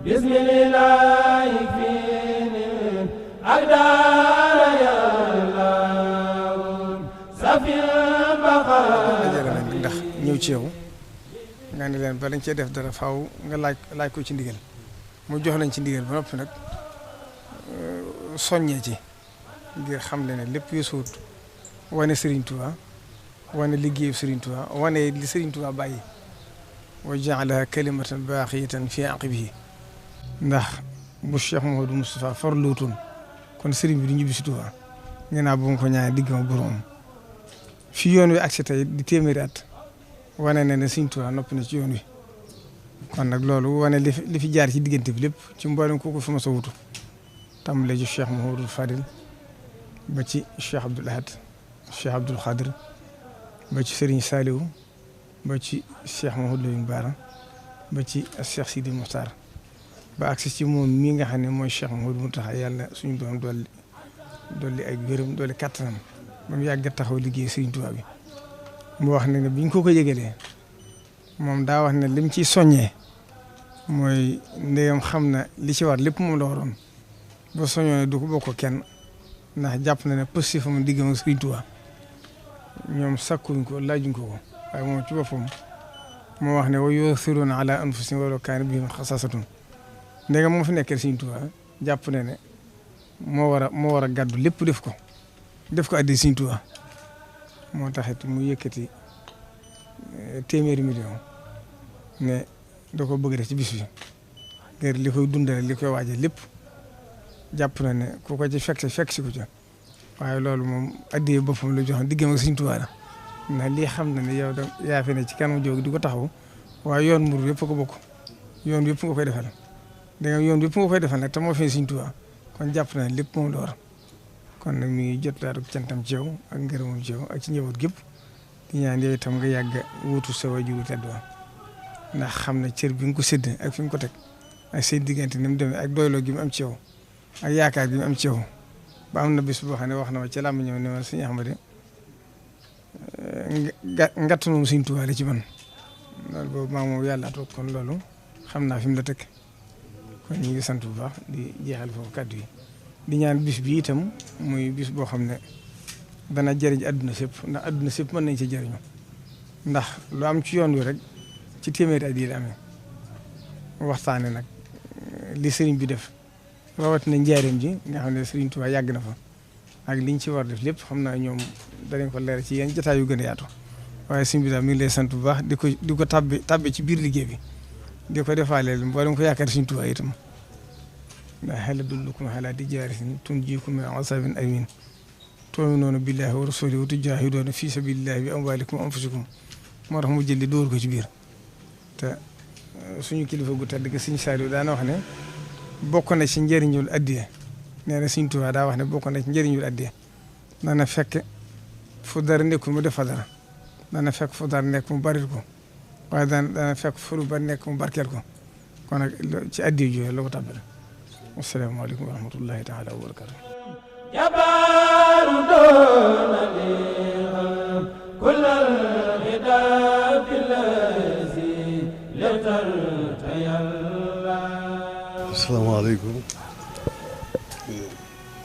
bismillah fini agdara ya safil baqa ndax ñëw ci yow nga ne leen ba lañ cee def dara faaw nga laaj ko ci ndigal mu jox lañ ci ndigal ba noppi nag soññee ci ngir xam le ne lépp yu suut wane Serigne Touba wane liggéeyu Serigne Touba wane li Serigne Touba bàyyi wa jaalaha kalimatan baaqiyatan fi aqibihi ndax bu Cheikh Mouhamadou Moustapha farluutoon kon Serigne bi du ñibbi si Touba nee naa bu ma ko ñaanee digg ma borom fi yoon wi agsi tey di téeméeri at wane na ne Serigne Touba noppi na ci yoon wi kon nag loolu wane li fi jaar ci diggante bi lépp ci mboolem kooku fi ma sa wutu tàmbalee ci Cheikh Mouhamadou Fadil ba ci Cheikh Abdoul Ahad Cheikh Abdoul Khadir ba ci Serigne Saliou ba ci Cheikh Mouhamadou Lamine Bara ba ci Cheikh Sidi Mokhtar ba agsi ci moom mii nga xam ne mooy Cheikh Mouhamadou Mountakha yàlla suñu doom dolli ay wéram dolli kattanam ba mu yàgg taxaw liggéey Serigne Touba bi mu wax ne biñ ko yëgalee moom daa wax ne lim ciy soññee mooy ndegam xam na li ci war lépp moom la waroon ba soññoo ne du ko bokk kenn ndax jàpp na ne positif am diggam ak Serigne Touba ñoom sakkuñ ko laajuñ ko waaye moom ci boppam moo wax ne wa yu'thiruuna ala anfusihim walaw kaana bihim xasaasatun ndegam moo fi nekkee Serigne Touba jàpp na ne moo war a gàddu lépp def ko addi Serigne Touba moo taxit mu yëkkati téeméeri million ne da ko bëgg def ci bis bi ngir li koy dundale li koy waajal lépp jàpp na ne ku ko ci fekk si ko ca waaye loolu moom addiyee boppam la joxoon diggam ak Serigne Touba la ndax lii xam na ne yow da yaa fi ne ci kanam jóg di ko taxaw waaye yoon mbir yëpp ko bokk yoon yëpp nga koy defal danga yoon yëpp nga koy defal nag te moo fi Serigne Touba kon jàpp na ne lépp moom la war kon nag mi ngi jot daal cantam ci yow ak ngërëmam ci yow ak ci njaboot gépp di ñaan yow itam nga yàgg wutu sa waajur tedd wa ndax xam ne cër bi nga ko sédd ak fi nga ko teg ak seen diggante ni mu demee ak doyloo gi mu am ci yow ak yaakaar gi mu am ci yow ba am na bés boo xam ne wax na ma ci làmb ñëw ne ma Sëñ Ahmadu ngatt moom Sëñ Tuubaa la ci man loolu boobu maa moom yàlla toog kon loolu xam naa fi mu la teg kon ñu ngi sant bu baax di jeexal foofu kàddu yi di ñaan bis bi itam muy bis boo xam ne dana jëriñ adduna sépp ndax adduna sépp mën nañ ci jëriñu ndax lu am ci yoon wi rek ci téeméeri at yi la amee waxtaane nag li sëriñ bi def rawatina njaareem ji nga xam ne Serigne Touba yàgg na fa ak liñ ci war def lépp xam naa ñoom danañ ko leer ci yenn jotaay yu gën a yaatu waaye sëriñ bi daal mi ngi lay sant bu baax di ko tabbi ci biir liggéey bi di ko defaaleel mboolem ko yaakaar Serigne Touba itam ndax hal adullukum alaa tijaaratin tunjiikum min azaabin aliim tu'minuuna billaahi wa rasuulihi wa tujaahiduuna fii sabiilillaahi bi amwaalikum wa anfusikum moo tax mu jëli dóor ko ci biir te suñu kilifa gu tedd gi Serigne Saliou daana wax ne bokk na ci njëriñul addiya nee na Serigne Touba daa wax ne bokk na ci njëriñul addiya dana fekk fu dara nekkul mu def fa dara dana fekk fu dara nekk mu baril ko waaye dana fekk fu lu bari nekk mu barkeel ko kon nag ci addiya jooju la ko tàbbal asalaamaaleykum wa rahmatullahi taala wa barakatu jabaaru doona li kullal hidaa billazi leftar tayalla asalaamaaleykum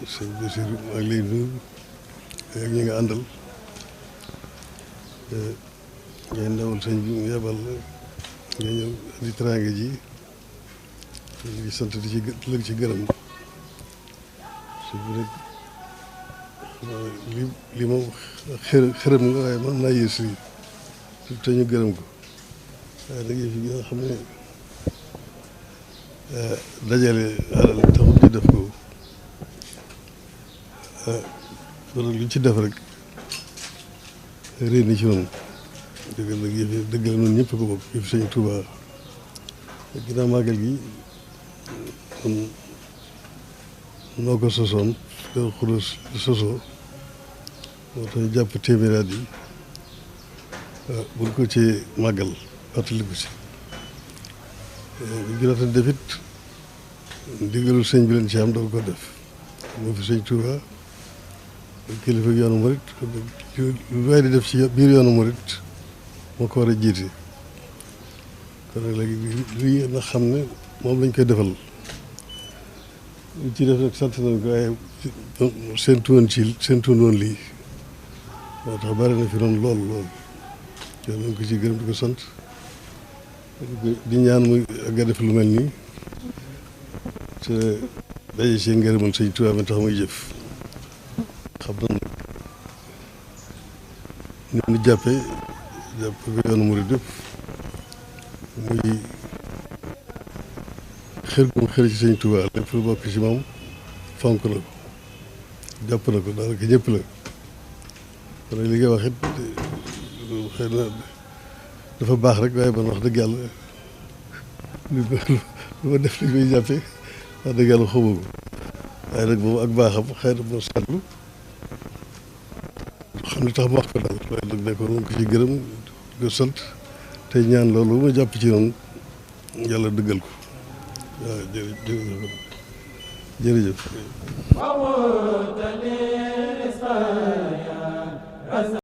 sëñ Bassirou maa ngi lay nuyu ak ñi nga àndal ngay ndawal sëñ bi mu yebal nga ñëw di teraanga ji ñu ngi sant di ci gërëm su bu rek li moom xërëm nga waaye mën naa yées lii te ñu gërëm ko waaye nag yëf yi nga xam ne dajale alal taxul ñu def ko loolu lu ci def rek réer ni ci noonu dëgg la noonu ñëpp ko bokk yëf Sëñ Tuubaa ginnaaw màggal gi kon noo ko sosoon Daaru Xudoos sosoo moo tax ñu jàpp téeméeraat yi buñ ko ci màggal fàttaliku ci bu jurata defit ndigalul sëñ bi leen ci am doon ko def moo fi Sëñ Tuubaa kilifa yoonu murit lu waay di def ci biir yoonu murit moo ko war a jiite kon nag léegi lii nga xam ne moom lañ koy defal ñu ci def nag sant nañ ko waaye seentu woon lii moo tax bari na fi noonu lool te nañ ko ci gërëm di ko sant di ñaan muy nga def lu mel nii te daje see ngërëmal Sëñ Tuubaa mi tax muy jëf xam na nag ni ñu jàppe ko yoonu murid yëpp muy xër gu mu xër ci Sëñ Tuubaa lépp lu bokk ci moom fonk na ko jàpp na ko daanaka ñëpp la kon nag li ngay wax it xëy na dafa baax rek waaye man wax dëgg yàlla lu ma def li may jàppee wax dëgg yàlla xamu ko waaye nag moom ak baaxam xëy na moo seetlu xam ne tax ma wax ko daal waaye nag nekkoon moom ko ci gërëm ko sant tey ñaan loolu ma jàpp ci noonu yàlla dëggal ko waaw jërëjëf